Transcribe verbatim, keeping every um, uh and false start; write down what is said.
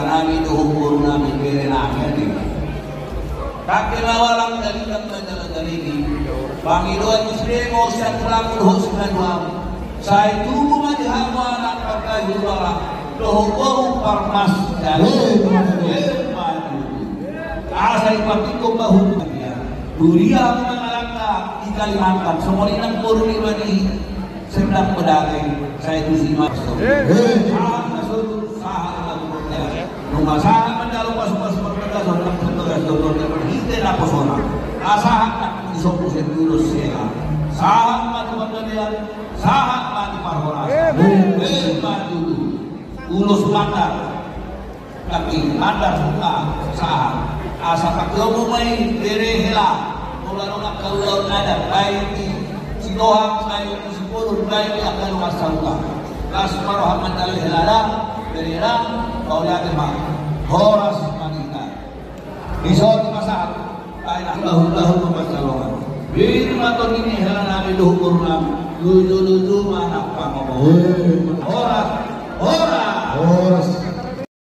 Nami dohot boru nami, bere nami, ate. Kakek na laho dalina manjalo-jalo i. Pangidoan ni si Remo, sian tulangmu dohot si natuamu. Sai tubu ma di hamu anak parkaihubalah dohot boru parmas. Asa dipatingkon ma huta dia. Duria hamu mangalangka di Kalimantan. Songon i nang boru ni Bani Serdang Bedage, sai tusi ma. Sahat ma solu, sahat ma tu Pontianak. Nunga sahat manjalo pasu-pasu parmegas, pasu-pasu parmegas, dohot parhite naposona. Sahat ma tu Sopo Sempulus Sela. Sahat ma tu Panggabean, sahat ma tu parhorasan. Emma tutu. Ulos mandar. Tapi mandar buka sahat. Asa pakeonmu ma i, bere hela. Molo adong angka ulaon adat, baik di Sitohang, baik di Sipulun, baik di angka dongan sahuta. Las ma roham manjalo hela da, bere da, mauliate ma. Horas ma di hita. Dison ma sahat. Ai na, lahut-lahut ma pansalongan. Bere ma tongkin i hela nami dohot boru nami. Luju-luju ma anak pangomoan. Horas, horas. Horas.